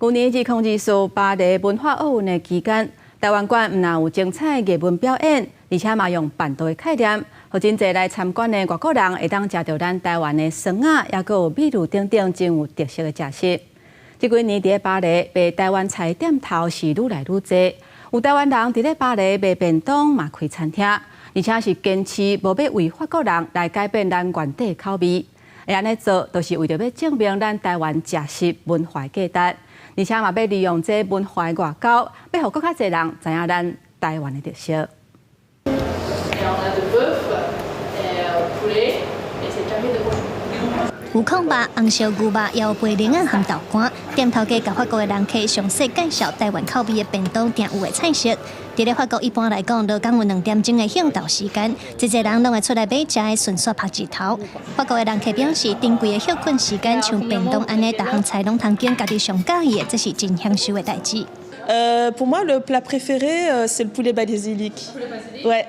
舊年2024巴黎文化奧運的期間，台灣館毋但有精彩藝文表演，而且嘛用辦桌的概念，予真濟來參觀的外國人會當食著咱台灣的酸仔，抑閣有米露等等真有特色的食食。這幾年佇咧巴黎賣台灣菜店頭是愈來愈濟，有台灣人佇咧巴黎賣便當嘛開餐廳，而且是堅持無欲為法國人來改變咱原底口味。會按呢做，就是為著欲證明咱台灣食食文化價值，而且嘛欲利用這文化外交，欲予閣較濟人知影咱台灣的特色。 Et on a de bœuf, et poulet, et c'est jamais de cochon. 有炕肉、紅燒牛肉，也有白苓仔和豆乾。店頭家共法國的人客詳細介紹台灣口味的便當定有的菜色。佇咧法國一般來講，勞工有2點鐘的歇晝時間，濟濟人攏會出來買食的，順紲曝日頭。法國的人客表示，珍貴的歇睏時間，像便當按呢，逐項菜攏通揀家己上佮意的，這是真享受的代誌。 Pour moi, le plat préféré, c'est le poulet basilic. Ouais.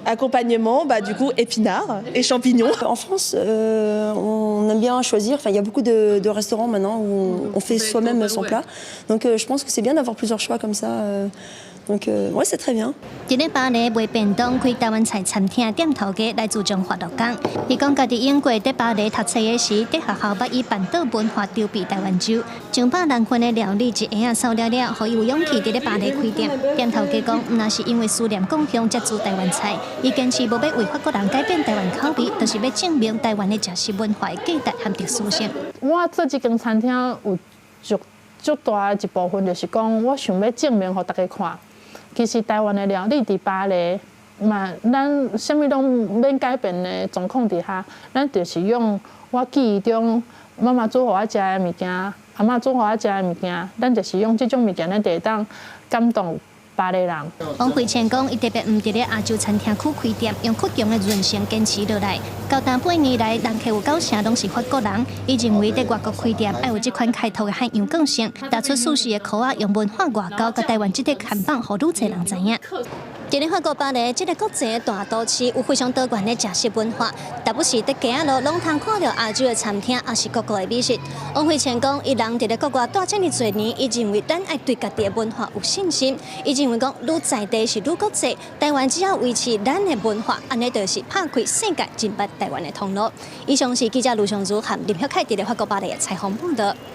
Accompagnement, bah, du coup, épinards et champignons. En France, on aime bien choisir. Enfin, il y a beaucoup de restaurants maintenant où on fait soi-même son plat. Donc, je pense que c'est bien d'avoir plusieurs choix comme ça. Donc, ouais, c'est très bien. 佇咧巴黎賣便當開台灣菜餐廳店頭家來自彰化鹿港。伊講家己英國佇巴黎讀冊的時，佇學校捌以辦桌文化籌備台灣粥，上百人份的料理一下仔掃了了，予伊有勇氣佇咧巴黎開店。店頭家講，毋但是因為思念故鄉才煮台灣菜，伊堅持無欲為法國人改變台灣口味，就是欲證明台灣的食食文化的價值和特殊性。我做這間餐廳有足足大的一部分，就是講我想欲證明予大家看。其實台灣的料理佇巴黎嘛，咱啥物攏免改變的狀況底下，咱就是用我記憶中媽媽煮予我食的物件，阿嬤煮予我食的物件，咱就是用這種物件，咱就會當感動巴黎人。王惠倩講，伊特別毋佇咧亞洲餐廳區開店，用倔強的韌性堅持落來。到今8年來，人客有九成攏是法國人。伊認為佇外國開店愛有這款開拓的海洋個性，踏出舒適的箍仔，用文化外交佮台灣這個看板，予愈濟人知影。佇咧法國巴黎這個國際的大都市，有非常多元的食食文化，但不時佇街仔路攏通看著亞洲的餐廳，抑是各國的美食。王惠倩講，伊人佇咧國外蹛遮爾濟年，伊認為咱愛對家己的文化有信心。伊認為講，愈在地是愈國際，台灣只要維持咱的文化，按呢就是拍開世界認捌台灣的通路。以上是記者盧尚如和林曉凱佇咧法國巴黎的採訪報導。